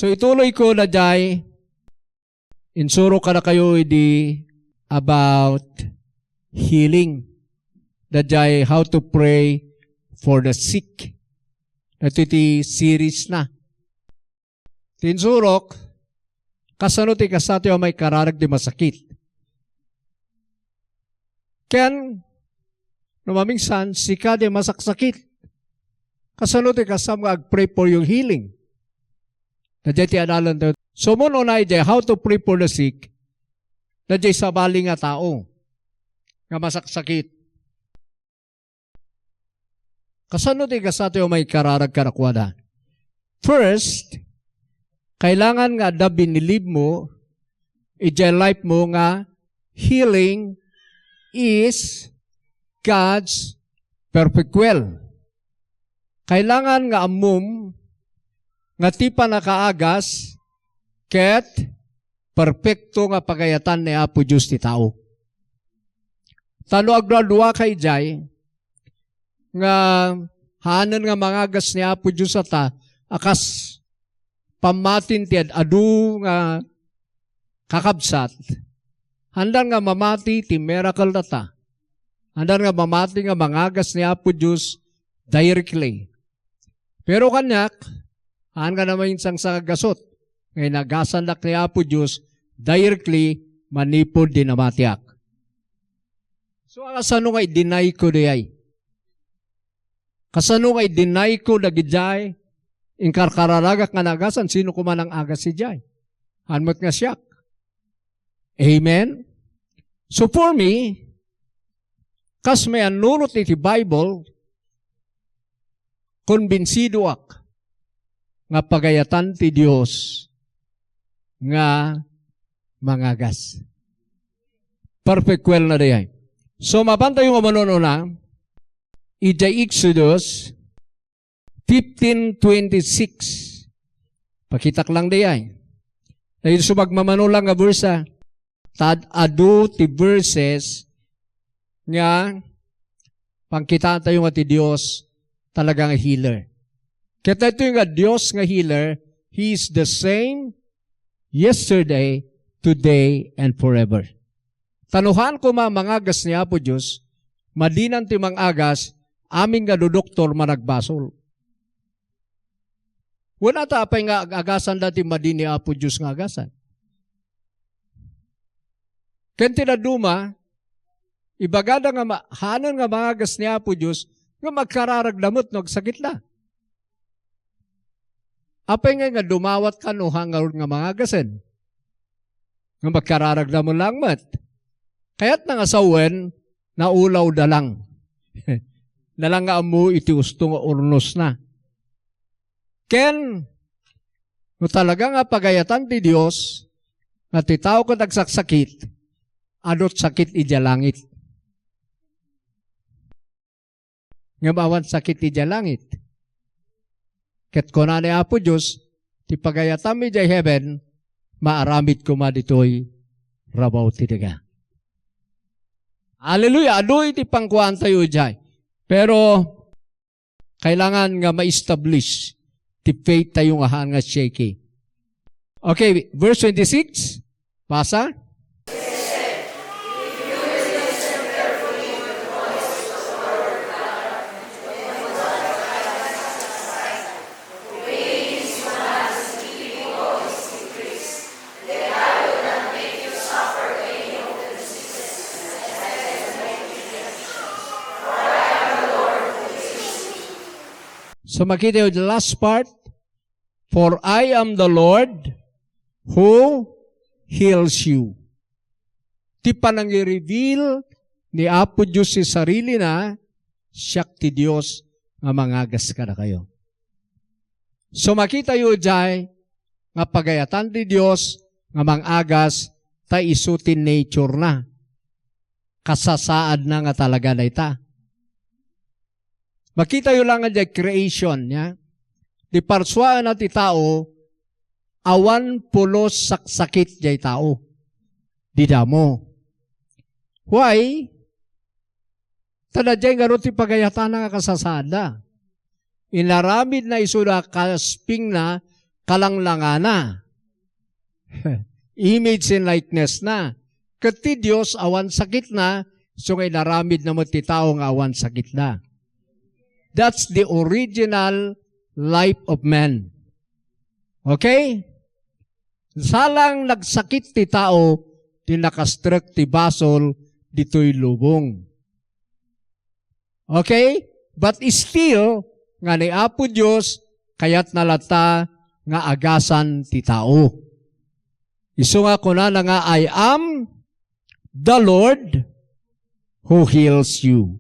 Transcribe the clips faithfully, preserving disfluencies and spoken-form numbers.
So, ituloy ko na jay, insuro kadakayo idi about healing. Da jay how to pray for the sick. Ito iti series na. Ti insurok, kasano ti kasato a maikararag ti masakit? Ken, no mamingsan, sika ti masaksakit. Kasano ti kasam nga ag-pray for your healing? Dayjay ti adalan tayo. So, mo unay di, how to pray for the sick? Dayjay sabali nga tao nga masaksakit. Kasano ti kasato a maikararag kadakuada? First, kailangan nga adda binilib mo idiay life mo nga healing is God's perfect will. Kailangan nga ammom nga ti pannakaagas ket perpekto nga pagayatan ni Apo Dios ti tao. Ta no agduaduaka idiay nga haanen nga mangagas ni Apo Dios a ta, a kas pammatin ti ad-adu nga kakabsat, haandan nga mamati ti miracle data. Haandan nga mamati nga mangagas ni Apo Dios directly. Pero kaniak, haan nga namin sangsangagasut nga inagasandak ni Apo Dios directly manipud di namatiak. So, kasano nga i-deny ko dayay? Kasano nga i-deny ko dagidiay inkarkararagak nga naagasan? Sino koma nang agas idiay? Haan met nga siak. Amen? So for me, kas maannurot iti Bible, kumbinsidoak nga pagayatan ti Dios nga mangagas. Perfect will na dayay. So, mapantayo nga manununa, idiay Exodus fifteen twenty-six. Pakitak lang dayay. Dahil subag mamano lang nga verse, ah. Tad adu ti verses nga pangkitaan tayo nga ti Dios talaga nga healer. Ket daytoy nga Dios nga healer, He is the same yesterday, today, and forever. Ta no haan koma mangagas ni Apo Dios, madinan ti mangagas, amin nga dudoktor managbasol. Wen ata apay nga ag-agasan dati madi ni Apo Dios nga agasan? Ken ti dadduma, ibagada nga ma-, haanen nga mangagas ni Apo Dios, nga magkararagda met no agsakitda. Apay nga, nga dumawat ka no hangarud nga mangagasen? Nga magkararagda mo lang met. Kayat na nga sawen, naulawda lang. Nalang nga ammo iti usto nga urnos na. Ken, no talaga nga pagayatan ti Dios, nga ti tao ket agsaksakit, adut sakit idiay langit. Ngem awan sakit idiay langit. Ket kuna ni Apo Dios, ti pagayatam idiay heaven, maaramid koma ditoy rabaw ti daga. Hallelujah! Adu iti pangkuantayo idiay. Pero, kailangan nga ma-establish ti faith tayo nga haan nga shaky. Okay, verse twenty-six. Basa. So makita yung the last part, "For I am the Lord who heals you." Ti panangireveal ni Apo Dios ti sarili na, "Siak ti Dios nga mangagas kadakayo." So makita yo jay nga pagayatan ti Dios nga mangagas ta isu ti nature na. Kasasaad na nga talaga dayta. Makita yo lang nga jay creation, ya. Di parsuaan na ti tao, awan pulos saksakit jay tao. Di damo. Why? Ta dayjay ngarud ti pagayatana nga kasasaadda. Inaramidna isuda kaspingna, kalanglangana. Image and likeness na. Ket ti Dios awan sakitna, isu nga inaramidna met ti tao nga awan sakitna. That's the original life of man. Okay? Salang nagsakit ti tao, ti nakastrek ti basol ditoy lubong. Okay? But still, nga ni Apo Dios, kayatna latta nga agasan ti tao. Isu nga kunana nga, "I am the Lord who heals you."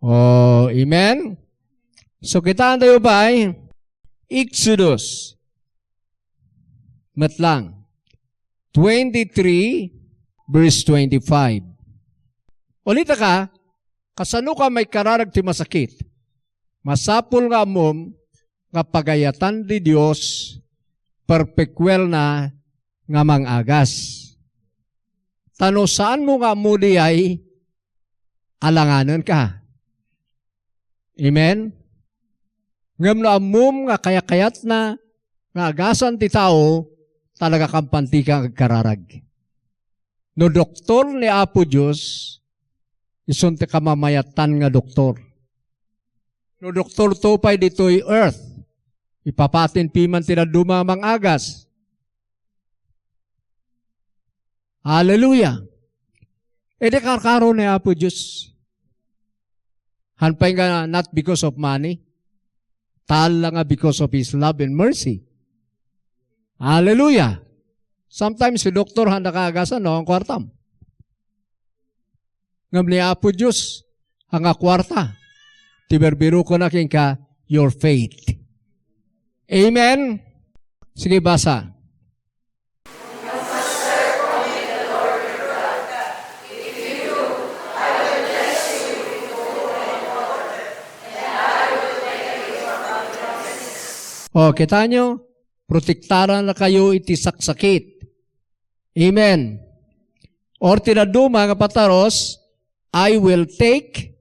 Oh, amen? So, kitaan tayo pay, Exodus. Met lang. Twenty-three, verse twenty-five. Ulita ka, kasano ka maikararag ti masakit? Masapul nga ammom nga pagayatan ti Dios, perfect will na nga mangagas. Ta no saanmo nga ammo diay, alanganenka. Amen? Ngem no ammom nga kayakayatna nga agasan ti tao, talaga kampantika nga agkararag. No doktor ni Apo Dios, isun ti kamamayatan nga doktor. No doktor to pay ditoy earth, ipapatin piman ti dadduma a mangagas. Hallelujah! Idi karkaro ni Apo Dios. Han pay nga not because of money, ta la nga because of His love and mercy. Hallelujah! Sometimes si doktor handa kaagasan, no, ang kwartam. Ngem ni Apo Dios, anga kwarta, ti birbirokenna kenka, your faith. Amen? Sige, basa. O, kita nyo? Protektaran na kayo iti saksakit. Amen. Or ti dadduma nga pataros, "I will take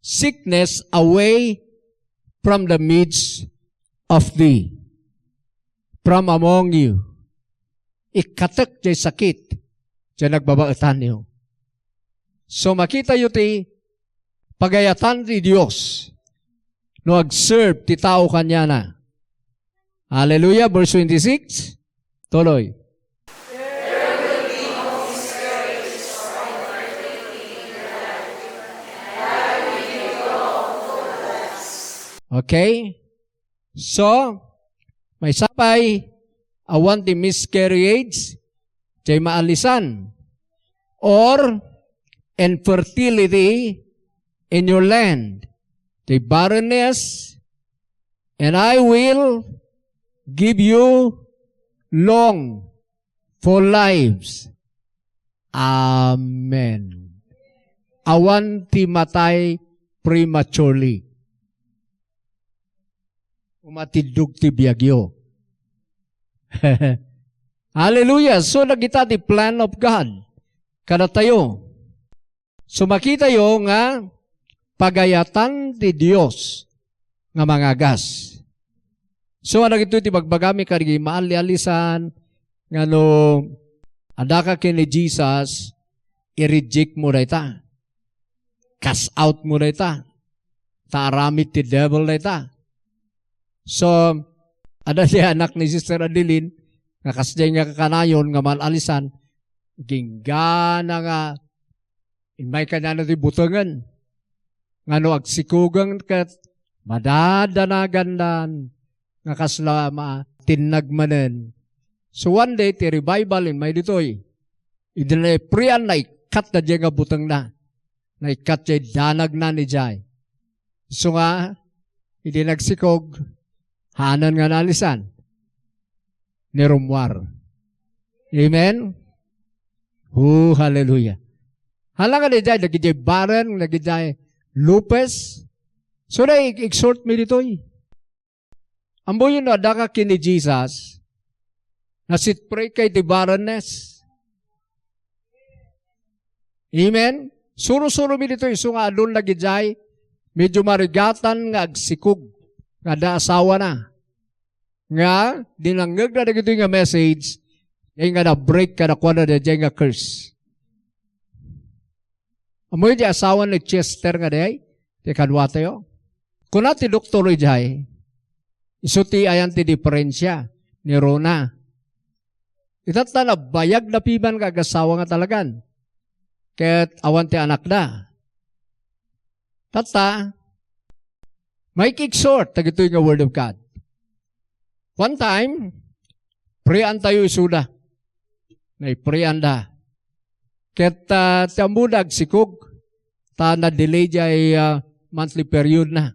sickness away from the midst of thee, from among you." Ikkatek jay sakit jay nagbabaetanyo. So, makitayo ti pagayatan ti Dios no agserve ti tao kaniana. Hallelujah. Verse twenty-six. Tuloy. Okay? So, maysa pay, awan ti miscarriage, jay maalisan, or infertility in your land, the barrenness, and I will give you long, full lives. Amen. Awan ti matay prematurely. Umatiddog ti biagyo. Hallelujah! So, dagita ti plan of God kadatayo. So, makitayo nga pagayatan ti Dios nga mangagas. So, dagitoy ti bagbagami kadagiti maali-alisan nga no addaka ken ni Jesus, i-reject mo dayta. Cast out mo dayta. Ta aramid ti devil dayta. So, adda ti anak ni Sister Adeline, nga kasdiay nga kakanayon nga maal-alisan, inggana nga immay kaniana ti butengen. Nga no agsikogen ket madadanagandan nga kasla matinnag manen. So one day, ti revival immay ditoy. Idi naiprian, naikkat daydiay nga butengna. Naikkat jay danagna idiay. Isu nga, idi nagsikog, hanan nga naalisan. Ni rummuar. Amen? Oh, hallelujah. Hala nga daydiay, dagidiay barren, dagidiay lupes. So, na-exhort mi ditoy. Ammoyo no addaka ken ni Jesus, naset free ka iti barrenness. Amen? Suro-suro mi ditoy, isu nga adun dagidiay medyo marigatan nga agsikog nga adda asawana. nga dinangngegna dagitoy nga message, diay nga na-break kadakuada daydiay nga curse. Ammoyo ti asawa ni Chester nga diay, ti kaduatayo? Kuna ti doktor idiay, isu ti ayan ti diferensia ni Rona. Itatta, nabayag na piman nga agasawa nga talagan. Ket awan ti anakda. Tatta, maikig-exhort dagitoy nga Word of God. One time, pray-antayo isuda. Naiprayan da. Ket, ah, ti ammoda agsikog, ta na-delay diay, ah, monthly period na.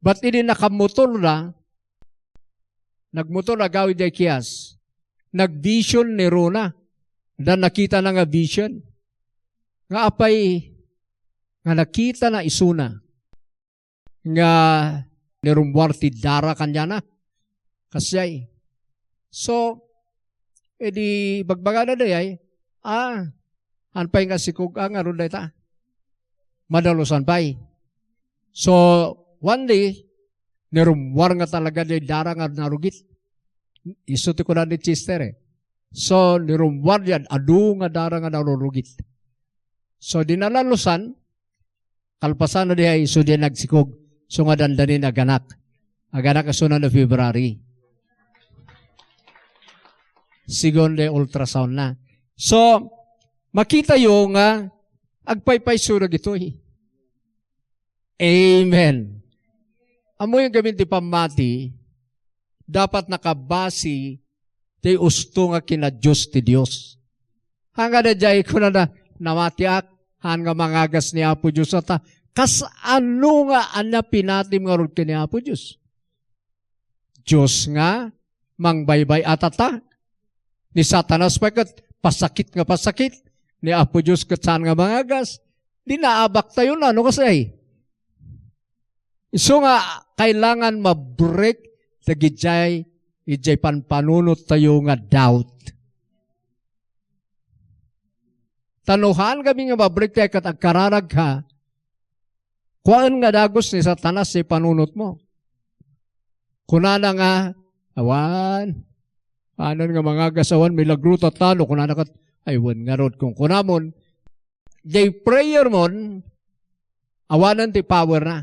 But idi nakamotor da, nagmotor agawid diay kiyas, nagvision ni Rona. Da nakita na nga vision. Nga apay nga nakita na isuna nga nirummuar ti dara kaniana. Kasdiay. So, idi bagbagada dayay, ah, han pay nga sikog-a ngarud dayta. Madalusan pay. So, one day, nirummuar nga talaga diay dara nga narugit. Isu ti kuna ni Chester, eh. So, nirummuar diay adu nga dara nga narurugit. So, di nalalusan, kalpasanna diay, isu diay nagsikog. So nga dandani naganak. Aganak isuna no February. Sigun diay ultrasound na. So, makitayo nga agpaypayso dagitoy. Amen. Ammoyo ngamin ti pammati, dapat nakabasi ti usto nga kinadios ti Dios. Haan nga daydiay kunana, namatiak, haan nga mangagas ni Apo Dios. Ata, kasano nga ania pinatim ngarud ken ni Apo Dios? Dios nga mangbaybay-at ata. Ni Satanas pay ket pasakit nga pasakit. Ni Apo Dios ket saan nga mangagas. Di naabaktayo na, no, kasi isu nga kailangan ma-break dagidiay, idiay panpanunottayo nga doubt. Ta no haan ngamin nga ma-break tayo ket agkararag ka, kuaen nga dagus ni Satanas ti panunotmo. Kunana nga, awan, anan nga mangagas awan milagro ta tano, kunana ket, ay, wen ngarud, kunkunamon, diay prayer mon, awanen ti power na.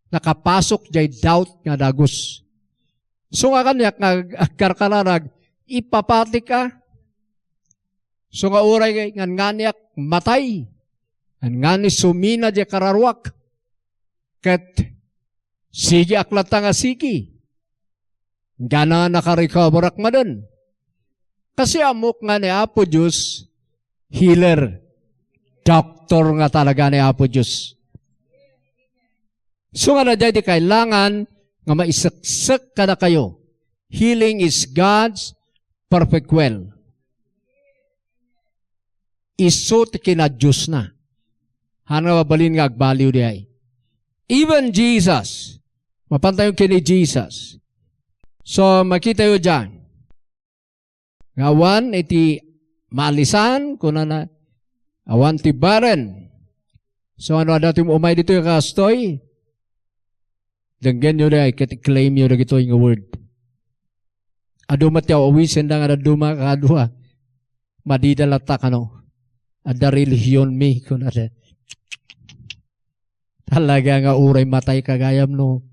Nakapasok diay doubt nga dagus. So nga kaniak nga ag-, agkarkararag, ipapatik a. So nga uray ngan-nganiak matay. Ngan-ngani sumina diay kararuak. Ket sigiak latta nga sigi. Gana nakarecoverak manen. Kasi ammok nga ni Apo Dios, healer, doctor nga talaga ni Apo Dios. So nga daydiay ti kailangan nga maiseksek kadakayo. Healing is God's perfect will. Isu ti kinadiosna. Haan nga mabalin nga agbaliw diay. Even Jesus, mapantayon ken ni Jesus. So, makitayo diay. Nga awan iti maalisan, kunana, awan ti barren. So, ano adda ti umay ditoy nga kastoy? Denggenyo diay ket i-claim yo dagitoy nga word. Adu met ti aw-awisenda nga dadduma kadua. Madida latta kano. Adda relihion mi, kunada. Talaga nga uray matay ka gayam no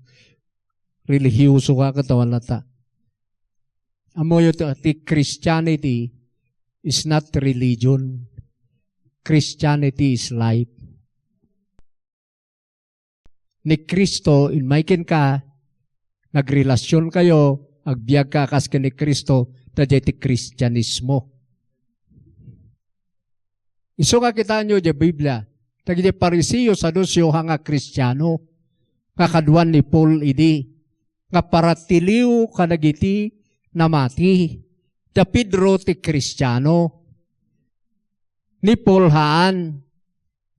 relihiyoso ka ket awan latta. Ammoyo ti, ti Christianity is not religion. Christianity is life. Ni Cristo, immay kenka, nagrelasyon kayo, agbiag ka kas ken ni Cristo, daydiay ti Kristianismo. Isu nga kitaenyo diay Biblia, dagiti Fariseo, Saduceo, haan nga Kristiano, nga kaduan ni Paul idi, nga paratiliw kadagiti namati. Da Pedro ti Kristiano. Ni Paul haan.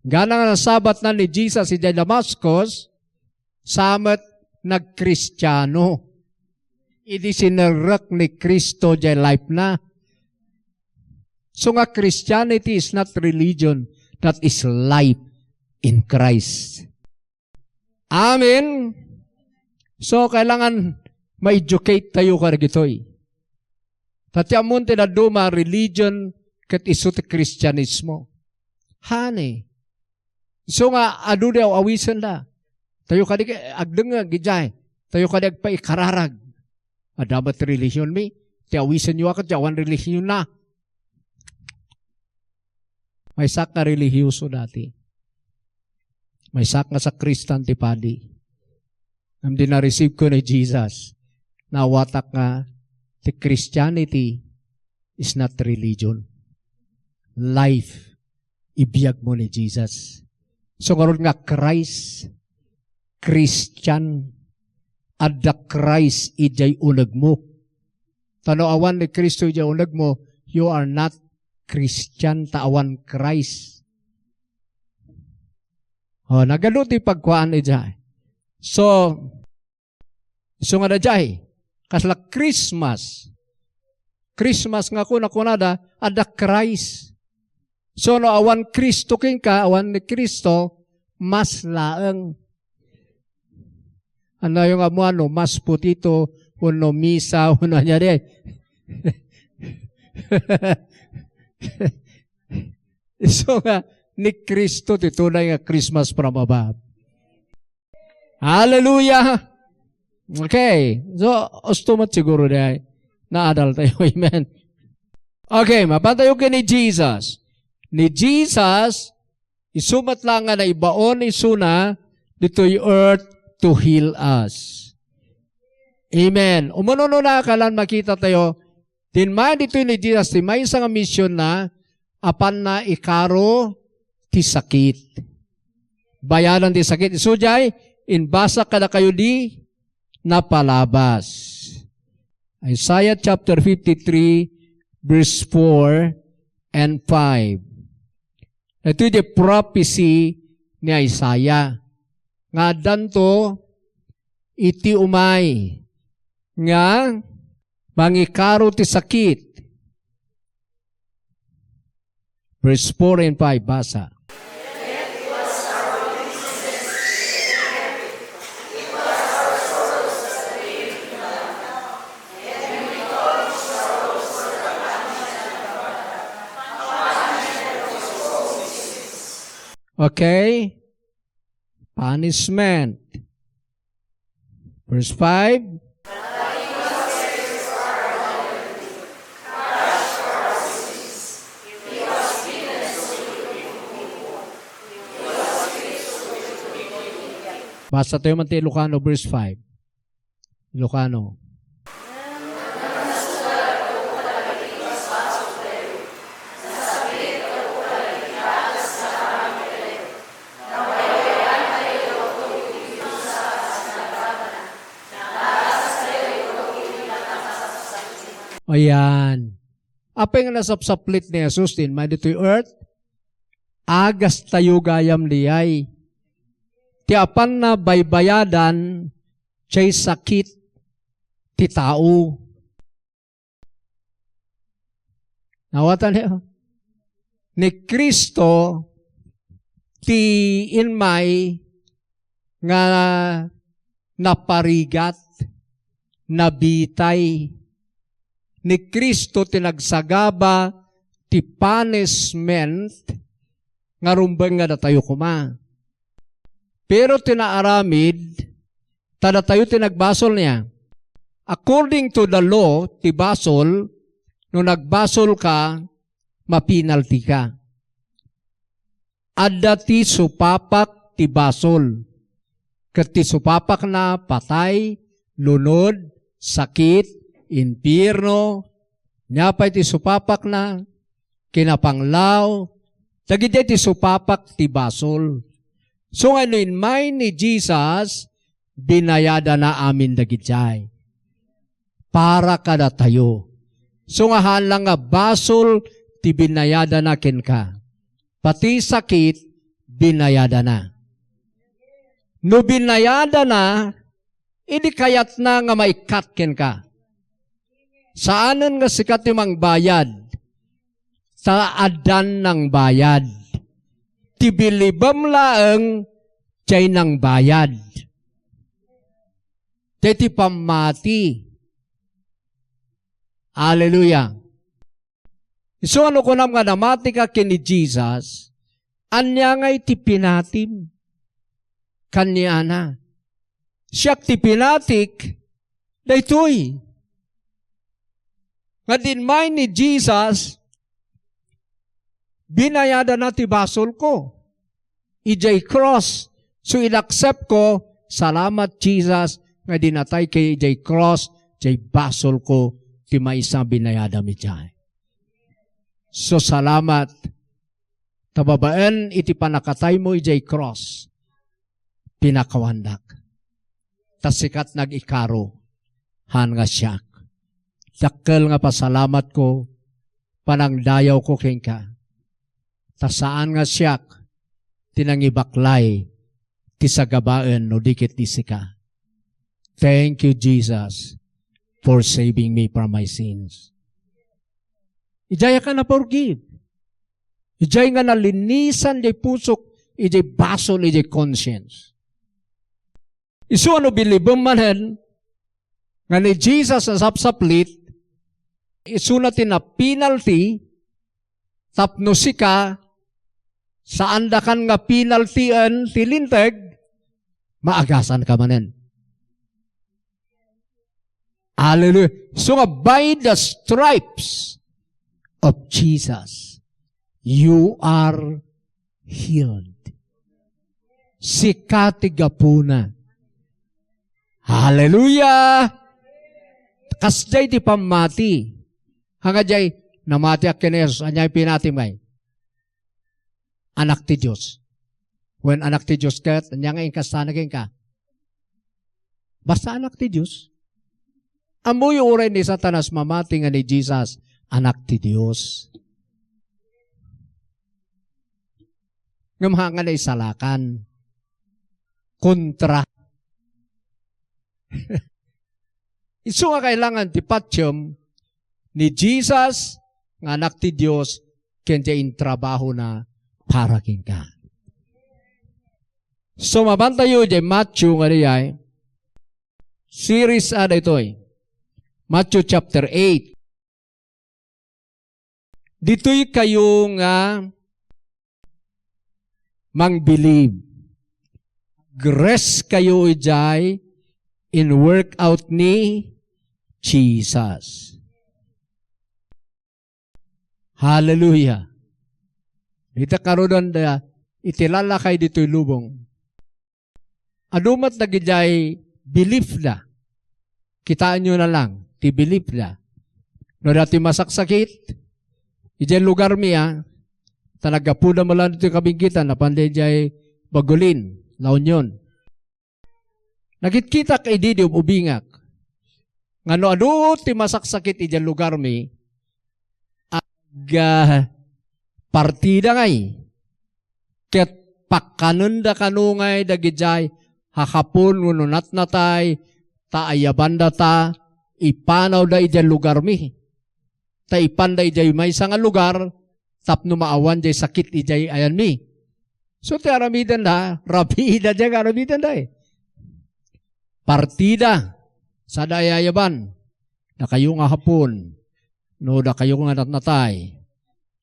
Gana nga nasabatna ni Jesus idiay Damascus, sa met nagkristiano. Idi sinerrek ni Cristo diay life na. So nga Christianity is not religion, that is life in Christ. Amen. So, kailangan ma-educate tayo kadagitoy. Ta ti ammon ti dadduma a religion ket isu ti Kristianismo. Honey, isu nga adu di aw-awisen da. Tayo kadi agdengngeg idiay. Tayo kadi agpaikararag. Adda met relihionmi, ti awisenyo a ket awan relihionna. Maysak nga relihioso dati. Maysak nga sakristan ti padi. Ngem di na-receive ko ni Jesus. Naawatak nga ti Christianity is not religion. Life. Ibiag mo ni Jesus. So, ngarud nga Christ, Christian, adda Christ idiay unegmo. Ta no awan ni Cristo idiay unegmo, you are not Christian, ta awan Christ. Oh, nagadu ti pagkuan idiay. So, isu nga daydiay, kasla Christmas. Christmas nga kuna-kunada, adda Christ. So, no awan Cristo kenka, awan ni Cristo, mas laeng. Ano yung amuan, no? Mas putito, wenno misa, wenno ania di. Isu nga, ni Cristo ti tunay nga Christmas from above. Hallelujah! Okay. So, usto met siguro di ay naadal tayo. Amen. Okay, mapan tayo ken ni Jesus. Ni Jesus, isu met la nga naibaon isuna ditoy earth to heal us. Amen. Umununona, kalan makita tayo, din man ditoy ni Jesus, ti maysa nga mision na, apanna ikaro ti sakit. Bayadan ti sakit. Isu jay, imbasa kadakayo di napalabas. Isaiah chapter fifty-three, verse four and five. Ito di prophecy ni Isaiah. Nga addanto iti umay nga mangikaro ti sakit. Verse four and five, basa. Okay? Punishment. Verse five. Basa tayo man ti Ilocano, verse five. Ilocano. Ayan. Apay nga nasapsaplit ni Jesus din, may ditoy earth, agas tayo gayam diay. Ti apanna baybayadan, jay sakit ti tao. Nawatan niyo? Ni Cristo ti inmay nga naparigat, nabitay. Ni Cristo ti nagsagaba ti punishment nga rumbeng nga datayo koma. Pero ti naaramid, ta datayo ti nagbasol niya. According to the law, ti basol, no nagbasol ka, mapinalti ka. Adda ti supapak ti basol. Ket ti supapakna, patay, lunod, sakit, impierno, nia pay ti supapakna, kinapanglaw, dagiti ti supapak ti basol. So nga no inmay ni Jesus, binayadana amin dagidiay. Para kadatayo. So nga haan lang nga basol ti binayadana kenka. Pati sakit, binayadana. No binayadana, idi kayatna nga maikkat kenka. Saanen nga sika ti mangbayad, ta addan nangbayad. Ti bilibem laeng, jay nangbayad. daytoy pammati. Hallelujah. Isu a no kunam nga namatika ken ni Jesus, ania ngay ti pinatim? Kaniana. Siak ti pinatik, daytoy. Nga dinmaen ni Jesus, binayadana ti basolko. Idiay cross, so inaccept ko, salamat Jesus, nga dinatay kay idiay cross, idiay basolko, ti maysa binayadam idiay. So salamat, ta babaen iti panakataymo idiay cross, pinakawandak. Ta sikat nag-ikaro, han nga siak. Dakkel nga pasalamatko, panangdayawko kenka. Ta saan nga siak ti nangibaklay ti sagabaen no di ket di sika. Thank you, Jesus, for saving me from my sins. Idiay ka na-forgive. Idiay nga nalinisan diay pusok, idiay basol, idiay conscience. Isu a no bilibem manen nga ni Jesus a sapsaplit, isuna ti na-penalty, tapno sika, saandakan nga penaltyen ti linteg, maagasanka manen. Hallelujah. So nga, by the stripes of Jesus, you are healed. Sika ti gapuna. Hallelujah! Kasdiay ti pammati. Nga diay, namatiak ken Jesus, ania pinatim ngay? Anak ti Dios. Wen anak ti Dios ket, ania nga inkastana kenka? Basta anak ti Dios. Ammoyo uray ni Satanas mamati nga ni Jesus, anak ti Dios. Ngem haan nga naisalakan. Kontra. Isu nga kailangan ti patiem ni Jesus nga anak ti Dios ken diay intrabahona para kenka. So, mabantayo diay Matthew nga diay, series a daytoy. Matthew chapter eight. Ditoy kayo nga mangbilib. Grace kayo idiay in workout ni Jesus. Hallelujah. Dita karudan da iti lalakay ditoy lubong. Adu met dagidiay belief da. Kitaenyo na lang ti belief da. No dati masaksakit, idiay lugar mi a, ta naggapuda met laeng ditoy Kabingkitan, napan da idiay Bagulin, La Union. Nakitkitak idi di ub-ubingak. Nga no adu ti masaksakit idiay lugar mi, ag, ah, partida ngay. Ket pakkanenda kano ngay dagidiay hakapon wenno natnatay, ta ayabanda ta ipanawda idiay lugar mi. Ta ipanda idiay maysa nga lugar, tapno maawan diay sakit idiay ayan mi. So, ti aramidenda, rabiida diay nga aramidenda eh. Partida, sada ay ayaban, dakayo nga hakapon, no dakayo nga natnatay.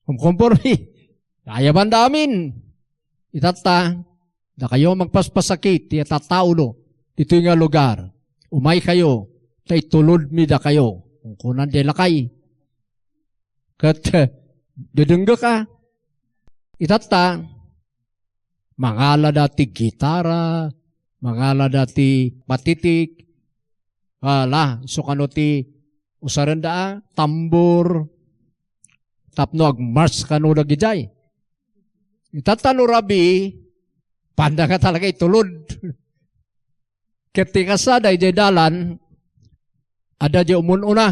Kumkompormi, ayabanda amin. Itatta, dakayo magpaspasakit, ti tattao no, ditoy nga lugar. Umay kayo, ta itulod mi dakayo. Kung kunan diay lakay. Ket, eh, dedenggek a. Itatta, mangala da ti gitara, mangala da ti patitik, ala, isu kano ti usarenda a, tambor, tapno agmarch kano dagidiay. Itatta no rabii, panda nga talaga itulod. Ket ti kasada idiay dalan, adda diay umun-una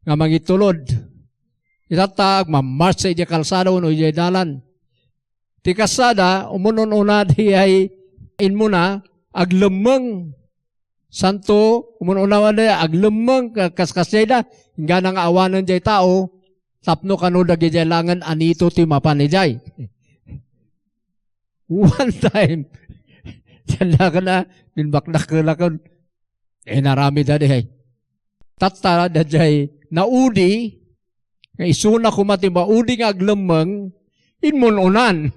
nga mangitulod. Itatta, agmamarsa idiay kalsada wenno idiay dalan. Ti kasada, umun-una diay immuna, aglemmeng. Santo, umun-una diay, aglemmeng, ka-, kas-, kasdiay da, inggana nga awanen diay tao, tapno kano dagidiay laengen anito ti mapan idiay. One time, sanda ka na, binbaknakkelakon. Inaramid da diay. Tatta, daydiay naudi, nga isuna koma ti maudi nga aglemmeng, immun-unan.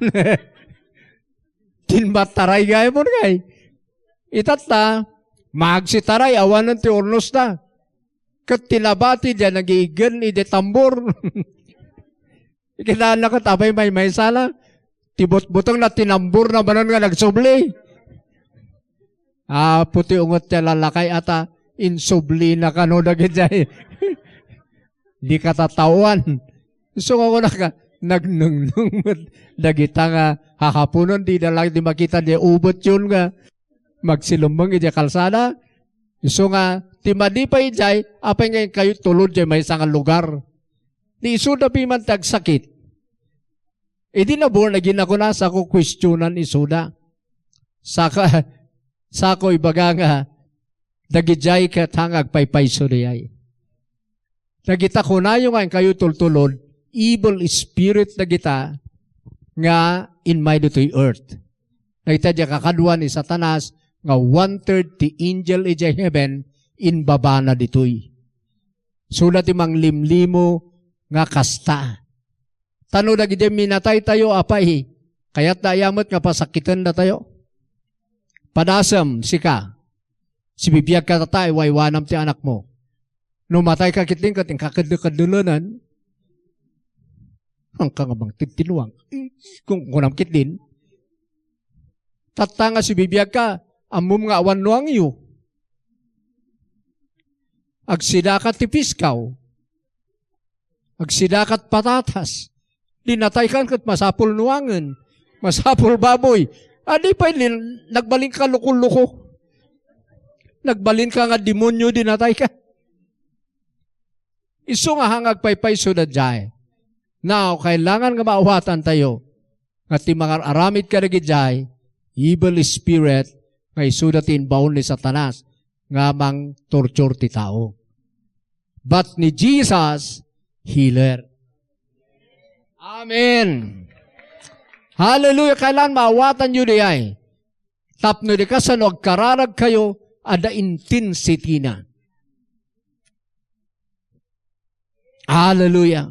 Timmattaray gayam ngay. Itatta, magsitaray, awanen ti urnosda. Ket ti nabati, diay nagiiggen idi tambor. Kitaenna ket apay maymaysana, ti butbutengna, tinamborna manen nga nagsubli. Apo ti unget ti lalakay ata, insublina kano dagidiay. Di katataoan. Isu nga kunaka, nagnengneng met dagita nga hahaponen, dida laeng di makita di ubetyon nga magsilemmeng idiay kalsada. Isu nga, ti madi pay idiay, apay nga inkayo tulod diay maysa nga lugar? Ti isuda piman ti agsakit. Idi na born again a kuna, sako kuestionan isuda. Saka, sako ibaga nga, dagidiay ket ha nga agpaypayso diay. Dagita kunayo nga inkayo tultulod, evil spirit dagita nga immay ditoy earth. Dagita diay kakadua ni Satanas nga one-third ti angel idiay heaven, imbabana ditoy. Isuda ti manglimlimo nga kasta. Ta no dagiti minataytayo, apay, kayatda aya met nga pasakkitendatayo? Padasem, sika, sibibiagka tatta, iwaywanam ti anakmo. No matayka ketdin, ket inka kedde-keddelenan, haanka nga mangtibtinuang. Kun-, kunam ketdin, tatta nga sibibiagka, ammom nga awan nuangyo. Agsidaka ti piskaw. Agsidaka ti patatas. Di nataykan ket masapul nuangen. Masapul baboy. Adi pay din, nagbalinka luko-luko. Nagbalinka nga demonyo di natayka. Isu nga ha nga agpaypayso daydiay. Now, kailangan nga maawatantayo nga ti mangar-aramid kadagiti evil spirit nga isuda ti imbaon ni Satanas nga mangtorture ti tao. But ni Jesus, healer. Amen. Hallelujah. Kailangan maawatanyo diay. Tapno di kasano agkararagkayo, adda intensity na. Hallelujah.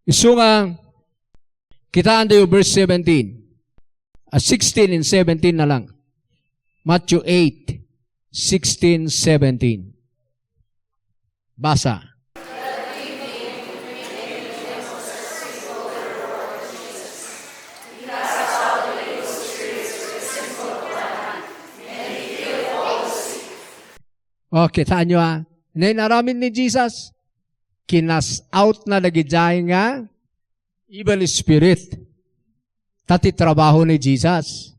Isu nga, kitaentayo verse seventeen. Ah, sixteen and seventeen na lang. Matthew eight, sixteen, seventeen. Basa. O, kitaenyo, a. Nay, inaramid ni Jesus, kinas-out na dagidiay nga evil spirit. Ta ti trabaho ni Jesus,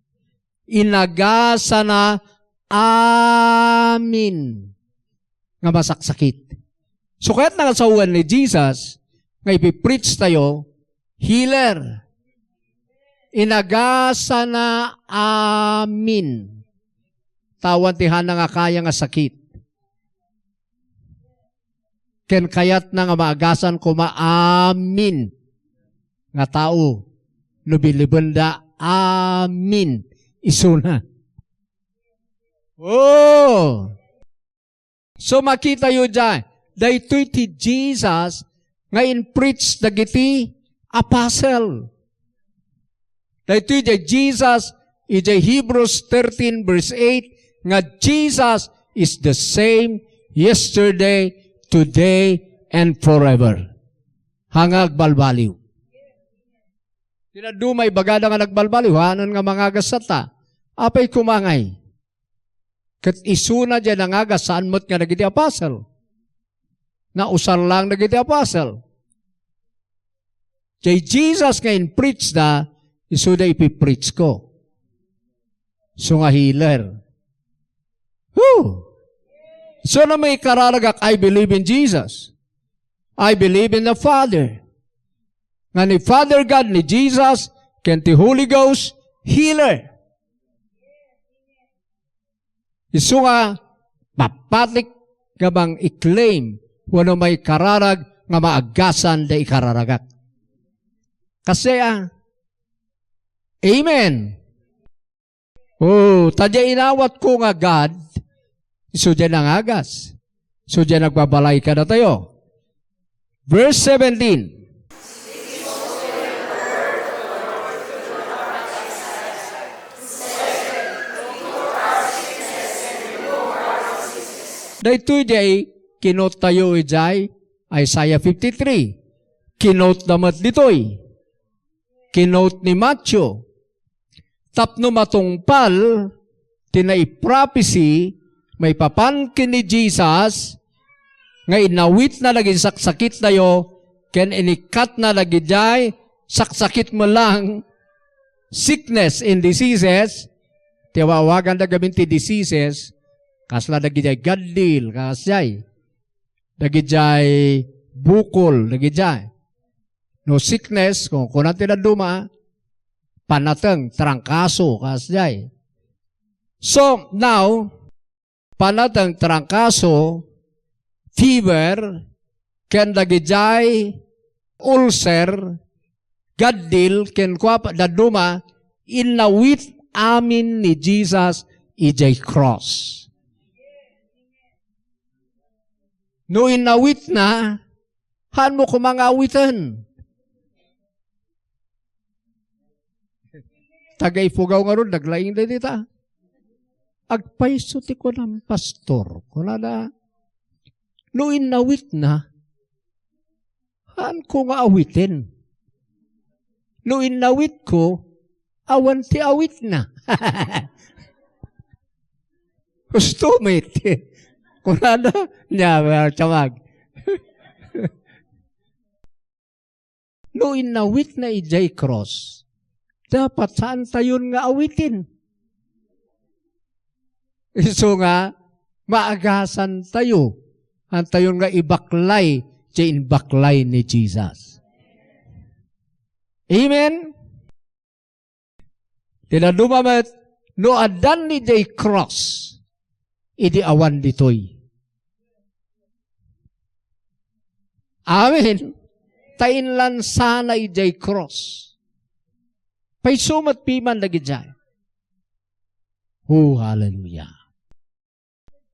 inagasana amin nga masaksakit. So, kayatna nga sawen ni Jesus nga ipipreach tayo, healer. Inagasana amin. Ta awan ti hana nga kaya nga sakit. Ken kayatna nga maagasan koma amin nga tao no bilibenda amin isuna. Oh! So, makitayo diay, daytoy ti Jesus nga in-preach dagiti apostle. Daytoy diay Jesus, idiay Hebrews thirteen verse eight, nga Jesus is the same yesterday, today, and forever. Ha nga agbalbaliw. Ti dadduma, ibagada nga nagbalbaliw, haanen nga mangagas ta. Apay koma ngay? Ket isuna diay nangagas, saan met nga dagiti apostle. Nausar laeng dagiti apostle. Diay Jesus nga in-preach da, isuda ipipreach ko. Isu nga healer. Whew! Isu no maikararagak, I believe in Jesus. I believe in the Father. Nga ni Father God, ni Jesus, ken ti Holy Ghost, healer. Isu nga, papatik nga bang i-claim wenno maikararag nga maagasan da ikararagak. Kasi, ah, amen. Oh, ta diay inawatko nga God, isu diay nangagas. Isu diay nagbabalay kadatayo. Verse seventeen. Daytoy diay kinote tayo idiay Isaiah fifty-three. Kinote da met ditoy. Kinote ni Matthew. Tapno matungpal ti naiprophecy maipapan ken ni Jesus nga inawitna dagiti saksakitnayo ken inikkatna dagidiay saksakit met lang, sickness and diseases, ti aw-awaganda gamin ti diseases, kasla dagidiay gaddil, kasdiay, dagidiay bukol, dagidiay. No sickness, kung kuna ti dadduma, panateng, trangkaso, kasdiay. So, now, panateng, trangkaso, fever, ken dagidiay ulcer, gaddil, ken kua pa, dadduma, innawit amin ni Jesus idiay cross. No innawitna, haanmo koma nga awiten. Taga-Ifugao ngarud, naglaing dayta. Agpayso ti kunam, pastor. Kunada, no innawitna, haanko nga awiten. No innawitko, awan ti awitna. Husto met. Kunada, nia, well, tiyawag. No innawitna idiay cross, dapat saantayon nga awiten. Isu nga, maagasantayo. Haantayon nga ibaklay ti inbaklay ni Jesus. Amen? Ti dadduma met, no addan idiay cross, idi awan ditoy. Amen. Ta inlansana idiay cross. Payso met piman dagidiay. Oh, hallelujah.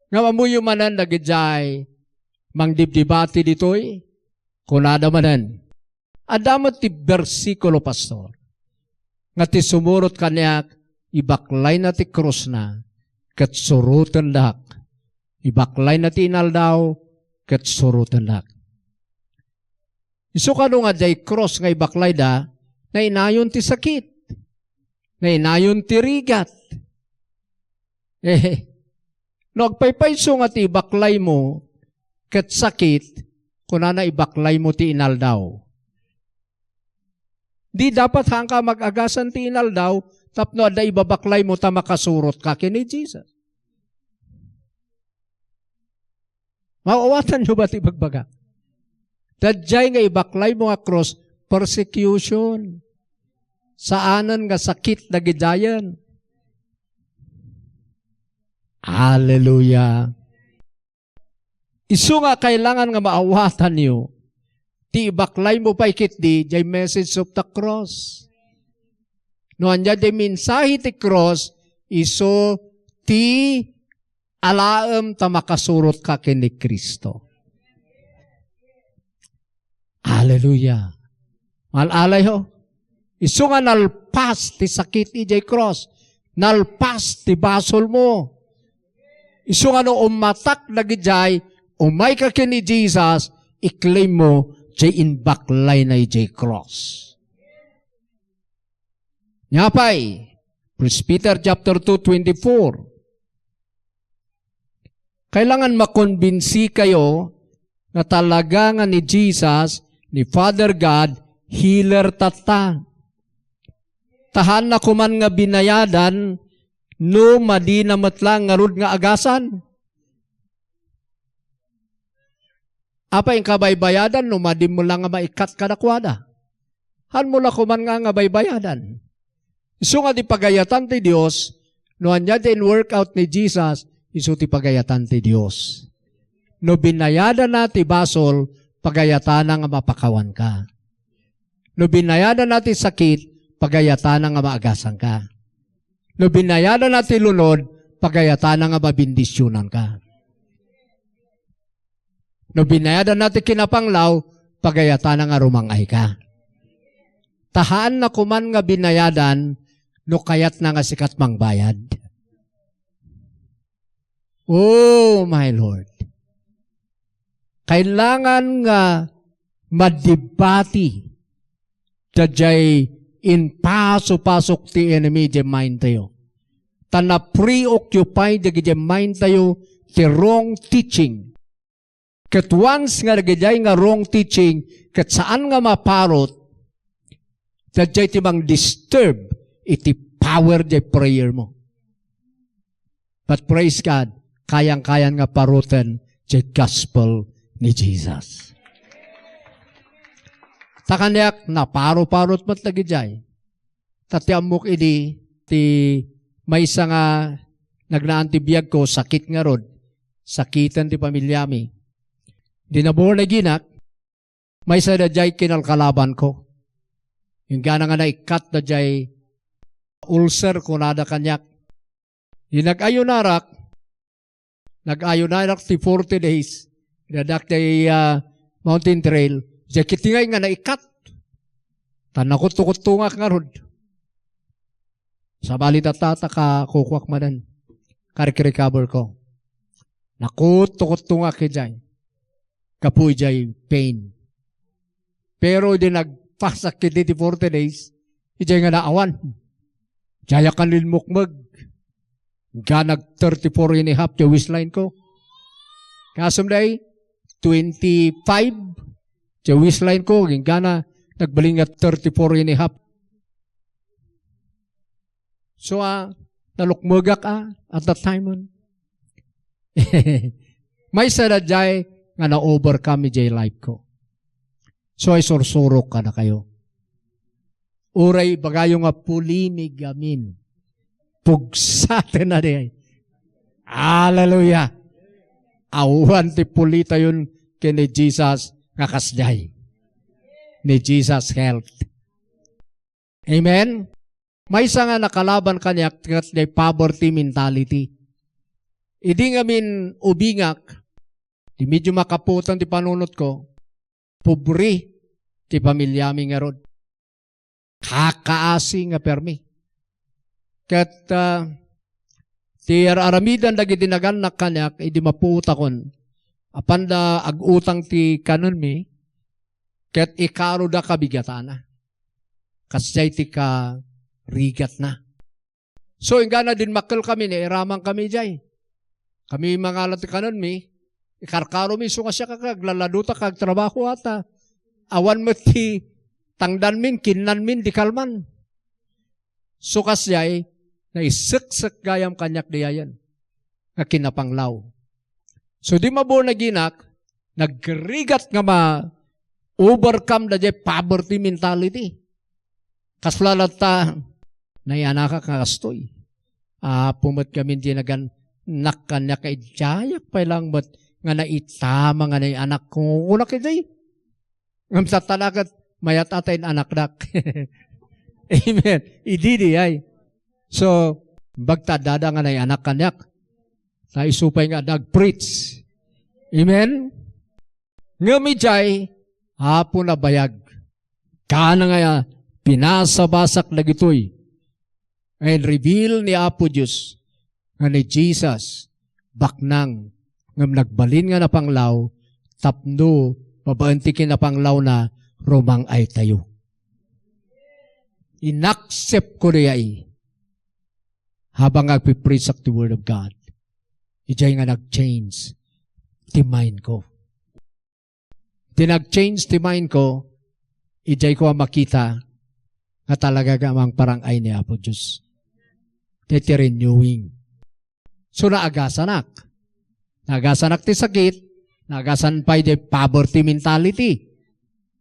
Ngem ammoyo manen dagidiay mangdibdibati ditoy, kunada manen, adda met ti bersikulo, pastor, nga ti sumurot kaniak, ibaklayna ti krusna, ket surotendak. Ibaklayna ti inaldaw, ket surotendak. Isu kano nga diay krus nga ibaklayda, nainayon ti sakit, nainayon ti rigat. Eh, no agpaypayso nga ti ibaklaymo ket sakit, kunana, ibaklaymo ti inaldaw. Di dapat haanka mag-agasan ti inaldaw tapno adda ibabaklaymo ta makasurotka ken ni Jesus. Maawatanyo ba ti ibagbaga? Daydiay nga ibaklaymo nga krus, persecution. Saanen nga sakit dagidiayen. Hallelujah. Isu nga kailangan nga maawatanyo, ti ibaklaymo pay ketdi, diay message of the cross. No ania diay mensahe ti cross, isu ti alaem ta makasurotka ken ni Cristo. Hallelujah. Mal-alayho. Isu nga nalpas ti sakit idiay cross. Nalpas ti basolmo. Isu nga no ummatak dagidiay, umayka ken ni Jesus, i-claim mo diay inbaklayna idiay cross. Nia pay, First Peter chapter two twenty-four. Kailangan makonbinsi kayo nga talaga nga ni Jesus, ni Father God, healer tatta. Ta haanna koman nga binayadan no madina met lang ngarud nga agasan. Apay, inka baybayadan no madimo lang nga maikkat kadakuada? Haanmo la koman nga, nga baybayadan. Isu nga ti pagayatan ti Dios, no ania ti in-work out ni Jesus, isu ti pagayatan ti Dios. No binayadana ti basol, pagayatana nga mapakawanka. No binayadana ti sakit, pagayatana nga maagasanka. No binayadanna ti lunod, pagayatana nga mabindisionanka. No binayadanna ti kinapanglaw, pagayatana nga rumang-ayka. Ta haanna koman nga binayadan no kayatna nga sika ti mangbayad. Oh, my Lord. Kailangan nga madibati daydiay impasupasok ti enemy idiay mindtayo. Ta na-preoccupy dagiti mindtayo ti wrong teaching. Ket once nga dagiti nga wrong teaching, ket saan nga maparot, daydiay ti mangdisturb iti power diay prayer mo. But praise God, kayang-kayan nga paroten diay gospel ni Jesus. Ta kaniak, naparo-parot met dagidiay. Ta ti ammok idi, ti maysa nga nagnaan ti biagko, sakit ngarud. Sakiten ti pamiliami. Di na born again-ak, maysa daydiay kinalkalabanko. Inggana nga naikkat daydiay ulcer, kunada kaniak. Di nag-ayunarak, nag-ayunarak ti forty days. Dadak ti, ah, mountain trail. Diay kitingay nga naikkat. Ta nakuttukuttungak ngarud. Sabali ta, ta, ta, kakukuak manen. Karik-recover ko. Nakuttukuttungak idiay. Gapu idiay pain. Pero idi nagpasak iti ti forty days, idiay nga naawan. Diayak a nalmukmeg. Inggana nag thirty-four and a half ti waistline ko. Kasum day, twenty-five ti waistline ko. Inggana nagbalin nga thirty-four and a half. So, ah, nalukmegak, ah, at that time, ah. Maysa daydiay nga na-overcome idiay life ko. So, ay sursurok kadakayo. Uray ibagayo nga puli mi gamin. Pugsaten a diay. Hallelujah. Awan ti pulitayon ken ni Jesus nga kasdiay. Ni Jesus health. Amen? Maysa nga nakalaban kaniak ket diay poverty mentality. Idi ngamin ubingak, di medyo makaputan ti panunotko, pobre ti pamiliami ngarud. Kakaasi nga permi. Ket, ah, ti ar-aramidan dagiti nagannak kaniak idi mapuotakon, apanda ag-utang ti kanenmi, ket ikaroda kabigatana. Kasdiay ti karigatna. So, inggana dimmakkel kami, nairaman kami idiay. Kami mangala ti kanenmi, ikarkaromi, isu nga siak, aglaladota, agtrabaho ata. Awan met ti tangdanmin, kinnanmin, di kalman. So, kasdiay, naiseksek gayam kaniak diayen nga kinapanglaw. So, di ma-born again-ak, nagrigat nga ma-overcome daydiay poverty mentality. Kasla latta, naianakak nga kastoy. Apo met ngamin ti nagannak kaniak, idiayak pay lang met nga naitam nga naianak ko. Kunak idiay. Ngem satana ket mayat ata in-anakdak. Amen. Idi diay. So, bagta dada nga naianak kaniak. Ta isu pay nga nag-preach. Amen? Ngem idiay, Apo nabayag. Kana nga pinasabasak dagitoy. Nga in-reveal ni Apo Dios nga ni Jesus, baknang, ngem nagbalin nga napanglaw, tapno babaen ti kinapanglawna, rumang-aytayo. Inaccept ko diay. Habang agpiprisak ti Word of God, idiay nga nag-change ti mind ko. Ti nag-change ti mind ko, idiay ko a makita nga talaga nga mangparang-ay ni Apo Dios. Ti, ti renewing. So, naagasanak. Naagasanak ti sakit, naagasan pay ti poverty mentality.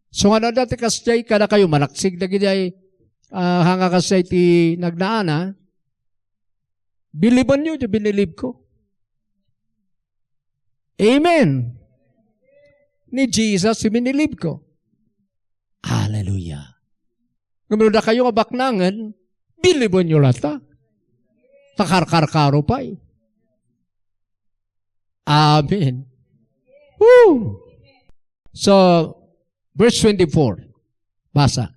So, nga dati kasdiay kadakayo, manaksig dagiti ay, ah, hanga kasdiay ti nagnaana, believe-anyo ti binilib ko. Amen. Ni Jesus ti binilib ko. Hallelujah. Ngem no dakayo nga baknangen, believe-anyo latta. Ta karkarkaro pay. Amen. Woo! So, verse twenty-four. Basa.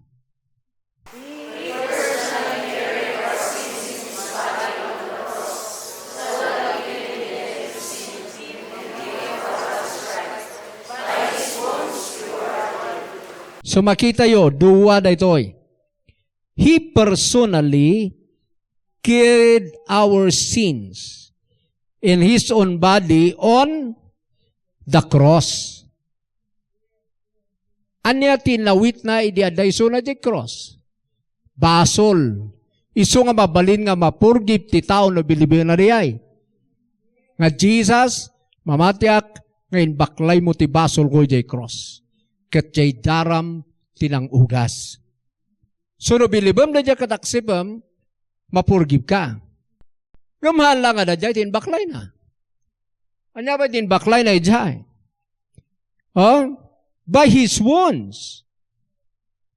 So, makitayo, dua daytoy. He personally carried our sins in his own body on the cross. Ania ti nawitna idi adda isuna diay cross? Basol. Isu nga mabalin nga ma-forgive ti tao no bilibena diay. Nga, "Jesus, mamatiak nga inbaklaymo ti basolko idiay cross. Ket diay daram ti nang-ugas." So, no bilibem daydiay ket akseptem, ma-forgive ka. Ngem haan la nga daydiay ti inbaklayna. Ania pay ti inbaklayna idiay? Oh? By his wounds.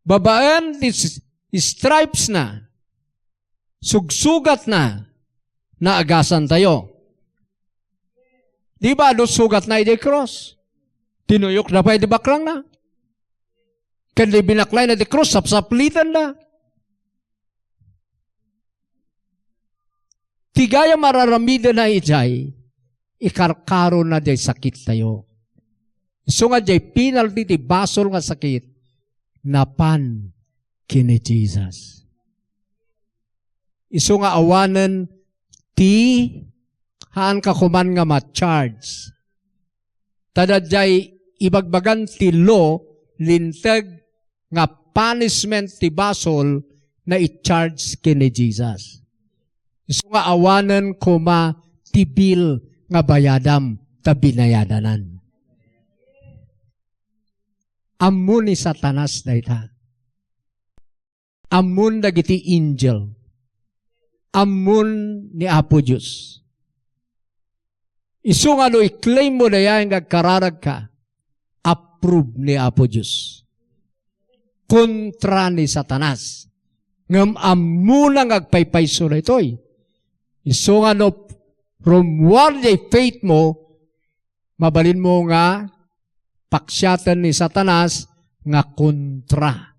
Babaen ti s-, stripes na, sugsugatna, naagasantayo. Di ba, adu sugatna idiay cross? Tinuyokna pay ti baklangna. Ken di binaklayna ti cross, sapsaplitenda. Ti gayam a ar-aramidena idiay, ikarkarona diay sakittayo. Isu nga diay penalty ti basol nga sakit, napan ken ni Jesus. Isu nga awanen ti, haanka koman nga ma-charge. Ta daydiay ibagbagan ti law, linteg nga punishment ti basol, nai-charge ken ni Jesus. Isu nga awanen koma ti bill nga bayadam ta binayadanan. Ammo ni Satanas dayta. Ammon dagiti angel. Ammon ni Apo Dios. Isu nga no i-claim mo dayay nga agkararagka, approve ni Apo Dios. Kontra ni Satanas. Ngem ammona nga agpaypayso daytoy. Isu nga no rummuar diay faith mo, mabalinmo nga paksiaten ni Satanas nga kontra.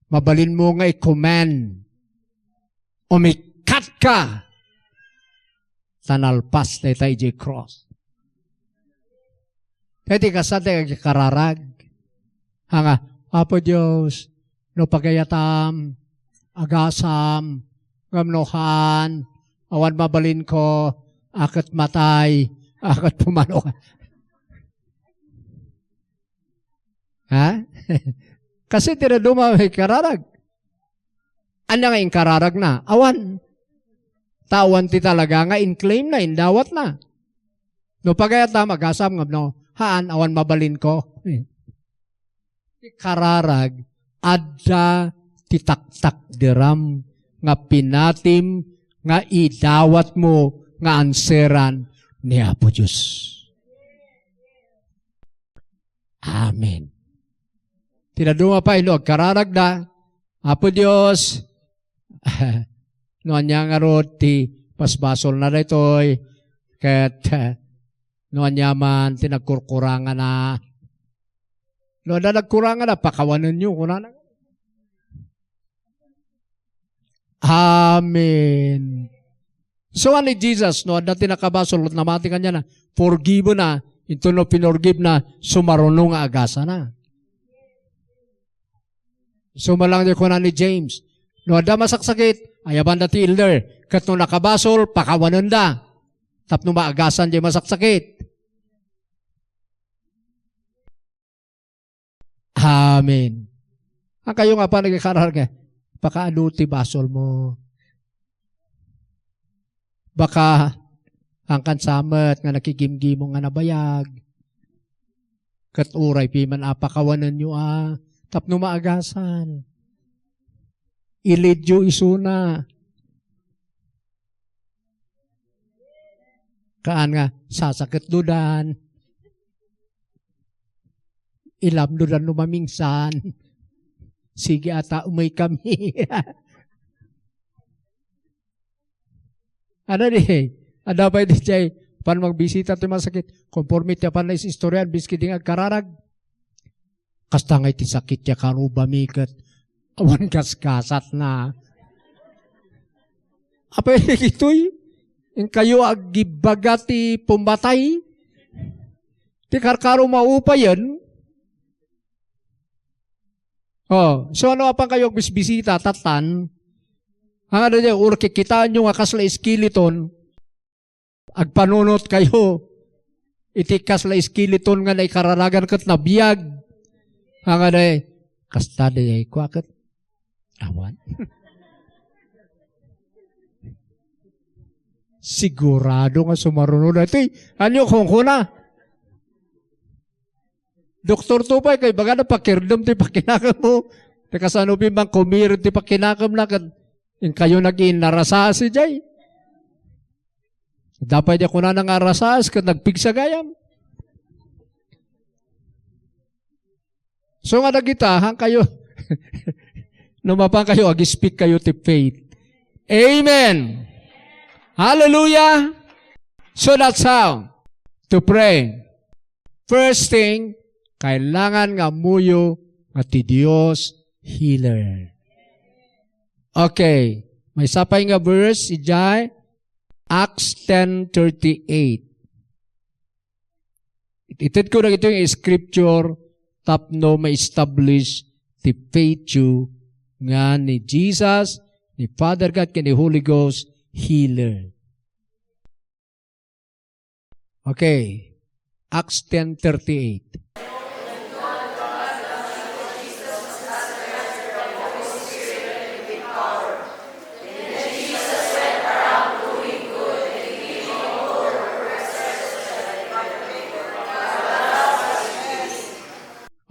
Mabalinmo nga i-command, "Umikkatka!" Ta nalpas dayta idiay cross. Daytoy kasta ti agkararag. Haan nga, "Apo Dios, no pagayatam, agasam, ngem no haan, awan mabalinko, a ket matay, a ket pumano ka." Ha? Kasi ti dadduma nga ikararag. Ania nga inkararagna? Awan. Ta awan ti talaga nga in-claim na, indawatna. No pagayatam, agasam, ngem no haan, awan mabalinko. Ti kararag, adda ti taktakderam nga pinatim nga idawatmo nga anseran ni Apo Dios. Amen. Ti dadduma pay no agkararagda, "Apo Dios, no ania ngarud ti basbasolna daytoy, ket, eh, no ania man ti nagkurkurangana." No adda nagkurangana, pakawanenyo, kunana. Amen. So, ni Jesus, no adda ti nakabasol, namati kaniana, forgivena, inton no pinorgivena, sumaruno nga agasana. So, malang di kuna ni James, no adda masaksakit, ayabanda ti elder, ket no nakabasol, pakawanenda, tapno maagasan diay masaksakit. Amen. Haan kayo nga panagkararag, pakaadu ti basolmo. Baka, haankan sa met nga nakigimgimong nga nabayag. Ket uray piman a pakawanenyo a, tapno maagasan. Ilidyo isuna. Haan nga, sasaketdo dan. Ilamdo dan no mamingsan. Sige ata, umay kami. Ano di? Adda pay di jay, pan magbisita ti masakit. Konforme ti apan na is-istoryan, biski di nga agkararag. Kasta nga iti sakit ya karubami ket awan gasgasat na. Apay dagitoy? Inkayo agibbaga ti pumatay? Ti karkaro maupayen? Oh, so ano apan kayo agbisbisita, tatan? Ang ano niya, or kikitaanyo nga kasla skeleton, agpanunot kayo iti kasla skeleton nga naikararagan ket nabiag. Ang ano eh, kasta di ay kwa ket awan. Sigurado nga sumaruno na ito eh. Anyo kung kuna? Doktor to pay, kay baga na pakirdem ti pakinakem mo. Ti kasano pin bang kumired ti pakinakem na, ket inkayo nag-iinarasasi jay. Adda pay di kunana nga arasas, ket nagpigsa gayam. So nga dagita, han kayo, no mapan kayo, ag-speak kayo ti faith. Amen. Hallelujah. So that's how to pray. First thing, kailangan nga ammoyo nga ti Dios healer. Okay. Maysa pay nga verse, ijay Acts ten thirty-eight. Itedko dagitoy nga scripture tapno ma-establish ti faith you nga ni Jesus, ni Father God, ken ni Holy Ghost, healer. Okay. Acts ten thirty-eight.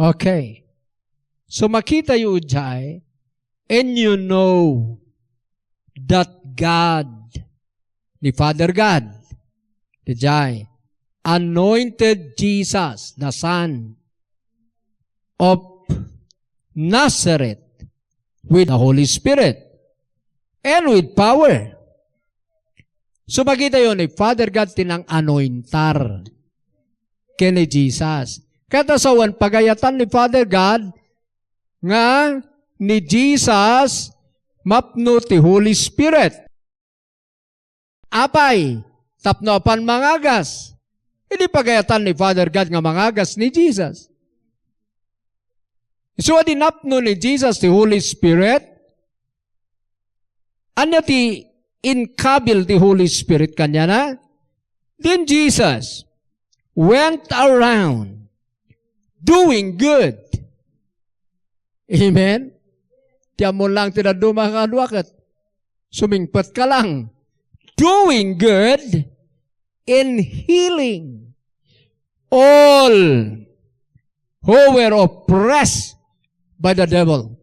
Okay. So, makitayo idiay, and you know that God, ni Father God, idiay, anointed Jesus, the Son of Nazareth, with the Holy Spirit and with power. So, makitayo ni Father God ti nang-anointar ken ni Jesus. Kata sawen, pagayatan ni Father God nga ni Jesus mapno ti Holy Spirit. Apay, tapno apan mangagas. Idi pagayatan ni Father God nga mangagas ni Jesus. Isu a dinapno ni Jesus ti Holy Spirit. Ania ti inkabil ti Holy Spirit kaniana? Then Jesus went around doing good. Amen? Ti ammon lang ti dadduma nga kadua ket sumingpet ka lang. Doing good and healing all who were oppressed by the devil.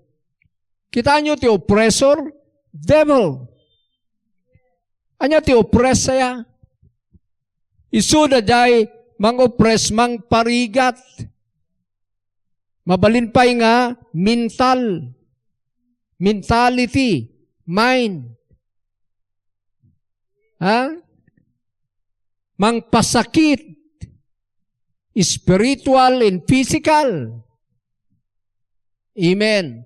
Kitaenyo ti oppressor? Devil. Ania ti oppress aya? Isu daydiay mang-oppress, mangparigat. Mabalin pay nga mental. Mentality. Mind. Ha? Mangpasakit. Spiritual and physical. Amen.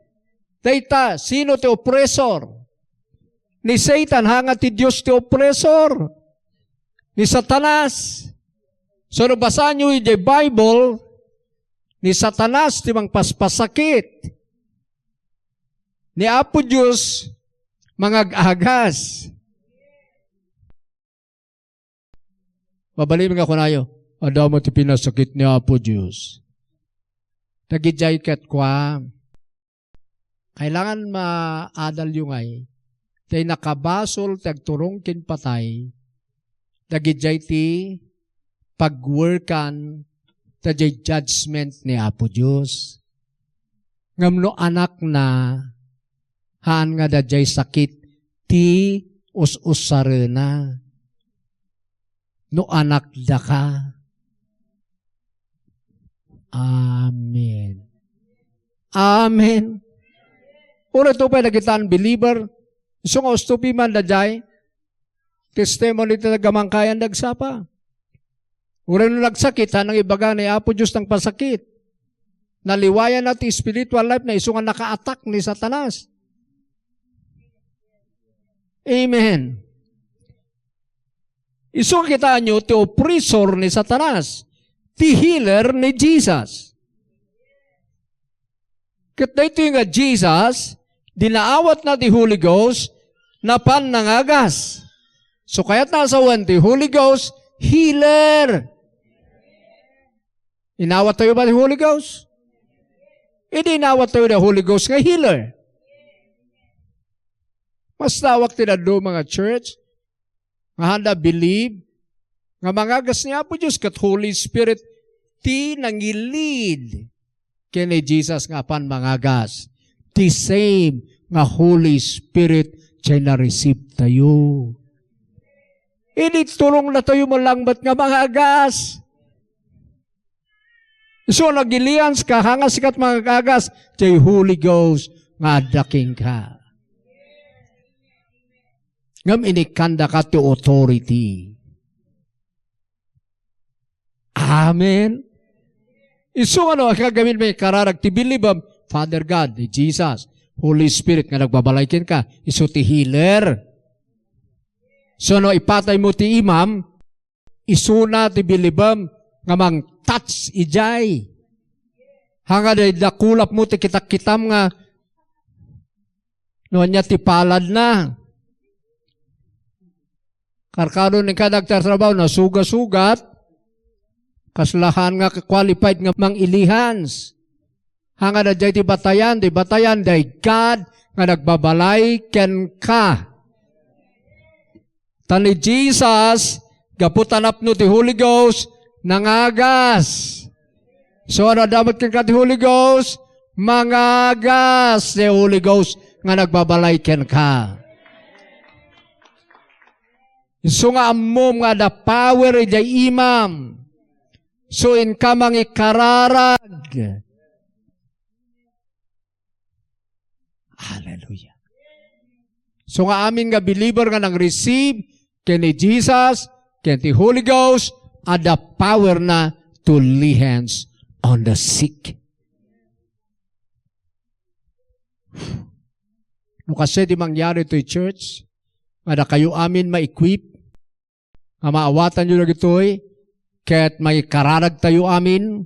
Dayta, sino ti oppressor? Ni Satan, ania nga ti Dios ti oppressor? Ni Satanas. So, no basaenyo iti Bible, ni Satanas ti mangpaspasakit. Ni Apo Dios, mangag-agas. Mabalin nga kunayo, adda met ti pinasakit ni Apo Dios. Dagidiay ket kua, kailangan maadalyo ngay, tay nakabasol ti agturong ken patay, dagidiay ti pagwerkan daydiay judgment ni Apo Dios. Ngem no anakna, haan nga daydiay sakit ti us-usarena. No anakdaka. Amen. Amen. Uray to pay dagita unbeliever, isu nga usto piman daydiay, Testimony ti taga-Mangkayan dagsapa. Uray no nagsakit, haan nga ibaga ni Apo Dios ti pasakit. Naliwayan na ti spiritual life na isu nga naka-attack ni Satanas. Amen. Isu nga kitaenyo ti oppressor ni Satanas, ti healer ni Jesus. Ket daytoy nga Jesus, dinaawatna ti Holy Ghost, napan nangagas. So, kayatna a sawen ti Holy Ghost, healer. Inawat tayo ba ti Holy Ghost? Idi inawat tayo ti Holy Ghost nga healer. Mas tawag ti daduma nga church, nga handa believe, nga mangagas ni Apo Dios ket Holy Spirit ti nangilid ken ni Jesus nga apan mangagas. The same nga Holy Spirit ti na-receive tayo. Idi turong na tayo malangbat nga mangagas. So, nagilians ka, hanga sikat mangagas, ti Holy Ghost nga adda kenka. Ngem inikkandaka ti authority. Amen. Isu nga no, aggamin mangikararag ti bilibem, Father God, ni Jesus, Holy Spirit nga nagbabalay kenka, isu ti healer. So no ipatay mo ti imam, isuna ti bilibem nga mang-touch idiay. Hanga day dakulap mo ti kitakkitam nga no ania ti paladna. Karkaro ni ka nagtatrabaho, nasugasugat, kaslahan nga qualified nga mang-ilihans. Hanga da jay ti batayan, ti batayan, day God nga nagbabalay kenka. Ta ni Jesus, gapu ta napno ti Holy Ghost, nangagas. So, ano adda met kenka ti Holy Ghost? Mangagas ti Holy Ghost nga nagbabalay kenka. Isu nga ammom nga adda power idiay imam. So, inka mangikararag. Hallelujah. So nga amin nga believer nga nang-receive ken ni Jesus, ken ti Holy Ghost, adda power na to lay hands on the sick. No kasi ti mangyari to church, nga dakayo amin ma-equip, nga maawatanyo dagitoy, ket mangikararagtayo amin,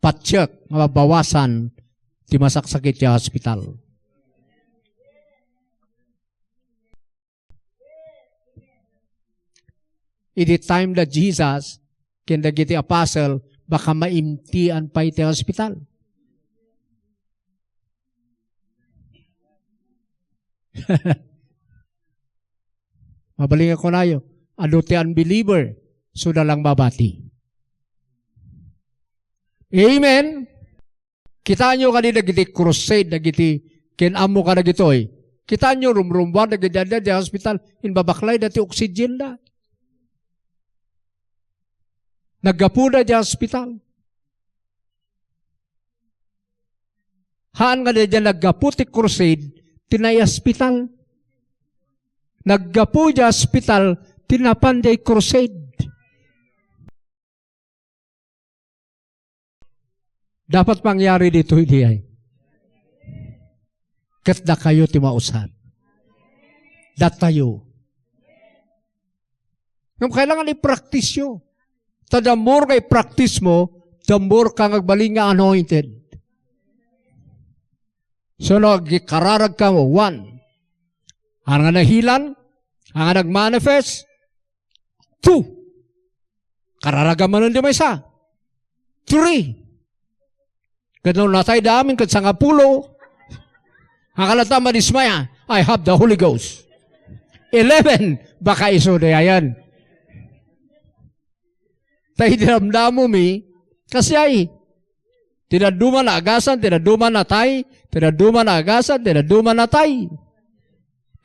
patiek nga mabawasan ti masaksakit ti hospital. Idi time da Jesus ken dagiti apostle, baka maimtian pay ti hospital. Mabalin nga kunayo, adu ti unbeliever, so da lang mabati. Amen. Kitaenyo kadi dagiti crusade, dagiti ken ammo kadagitoy. Kitaenyo rumrummuar dagiti adda di hospital, imbabaklayda ti oxygen da. Naggapuda di hospital. Haan nga daydiay naggapu ti crusade, ti naiaspital. Naggapu di hospital, ti napan di crusade. Dapat mangyari ditoy diay. Ket dakayo ti mausar. Datayo. Ngem kailangan i-practice yo. Ta the more nga i-practice mo, the more ka nga agbalin nga anointed. So, no, agikararag ka mo, one. Ang nga nahilan, ang nga nagmanifest, two. Kararagan manen di maysa. Three. Ket no natay da amin ket sangapulo, akala ta madismaya, "I have the Holy Ghost." Eleven, baka isu dayayan. Ta idi ramdamo mi, kasi ay, ti dadduma naagasan, ti dadduma natay, ti dadduma naagasan, ti dadduma natay.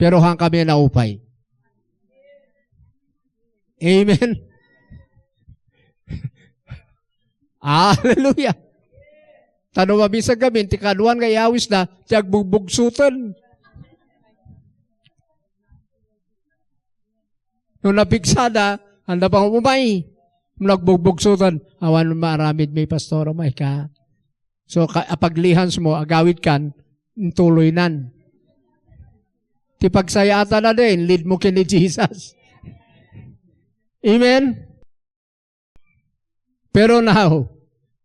Pero haan kami naupay. Amen. Hallelujah. Ta no mabisan kami, ti kaduan nga iawis na, ti agbugbugsoten. No napiksada, anda pang umay. No nagbugbugsotan, awan maaramid mi, Pastor, umay ka. So, ka-, apaglihans mo, agawid kan, intuloy nan. Ti pagsayaatan na din, lead mo ken ni Jesus. Amen? Pero now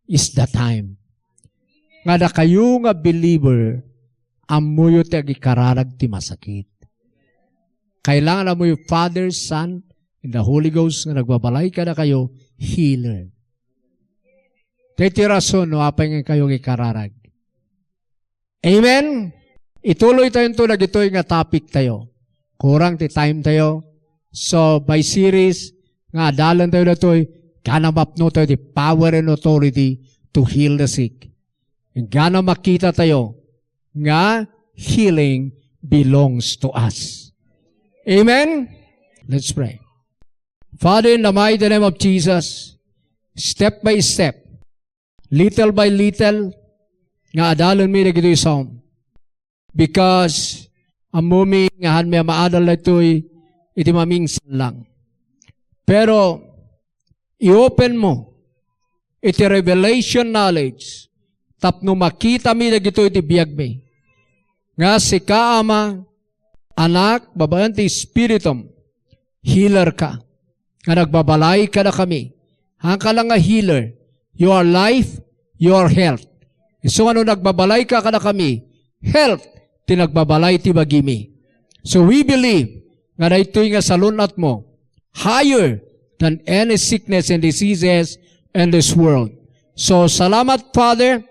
is the time. Nga dakayo nga believer, ammoyo ti agikararag ti masakit. Kailangan ammoyo Father, Son, and the Holy Ghost nga nagbabalay kadakayo, healer. Daytoy rason no apay nga kayo agikararag. Amen? Ituloy tayo ito dagitoy nga topic tayo. Kurang ti time tayo. So, by series, nga adalan tayo datoy, gana mapno tayo ti power and authority to heal the sick. Gana makita tayo nga healing belongs to us. Amen? Let's pray. Father, in the mighty name of Jesus, step by step, little by little, nga adalan mi dagitoy Psalm. Because ammo mi nga han mi a maadal daytoy iti mamingsan lang. Pero i-open mo iti revelation knowledge tapno makita mi dagitoy iti biag mi. Nga sika, Ama, Anak, babaen ti Espiritum, healer ka, nga nagbabalay kadakami. Hanka lang nga healer. You are life, you are health. Isu nga no nagbabalay ka kadakami, health ti nagbabalay ti bagimi. So we believe nga daytoy nga salun-at mo, higher than any sickness and diseases in this world. So, salamat, Father,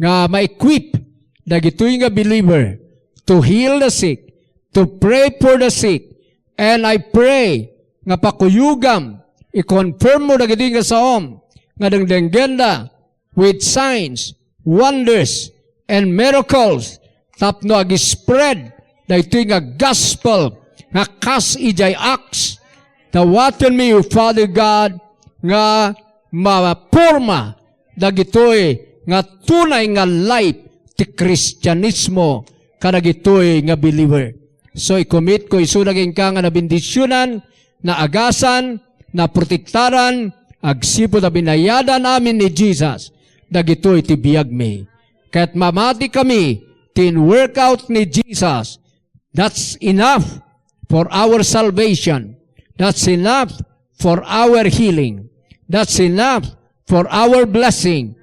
nga ma-equip dagitoy nga believer to heal the sick, to pray for the sick. And I pray nga pakuyogam, i-confirm mo dagitoy nga saom nga dengdenggenda with signs, wonders, and miracles tapno ag-spread daytoy nga gospel nga kas idiay Acts. Dawaten mi, O Father God, nga maporma dagitoy nga tunay nga life ti Kristianismo kadagitoy nga believer. So, i-commit ko isuda kenka nga nabendisionan, naagasan, naprotektaran, agsipud a binayadan amin ni Jesus dagitoy ti biagmi. Ket mamati kami ti in-work out ni Jesus. That's enough for our salvation. That's enough for our healing. That's enough for our blessing.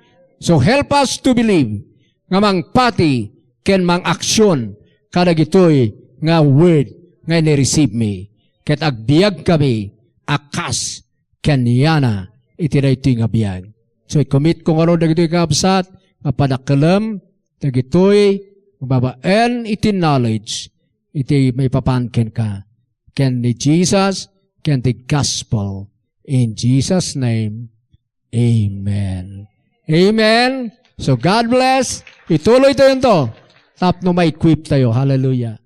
So help us to believe nga mangpati ken mangaksion kadagitoy nga word nga inireceive mi. Ket agbiag kami a kas ken yana iti daytoy nga biag. So, i-commit ko ngarud dagitoy kakabsat nga padakelem dagitoy nga babaen iti knowledge iti maipapan kenka, ken ni Jesus, ken ti gospel. In Jesus' name, amen. Amen. So, God bless. Ituloy tayo to tapno ma-equip tayo. Hallelujah.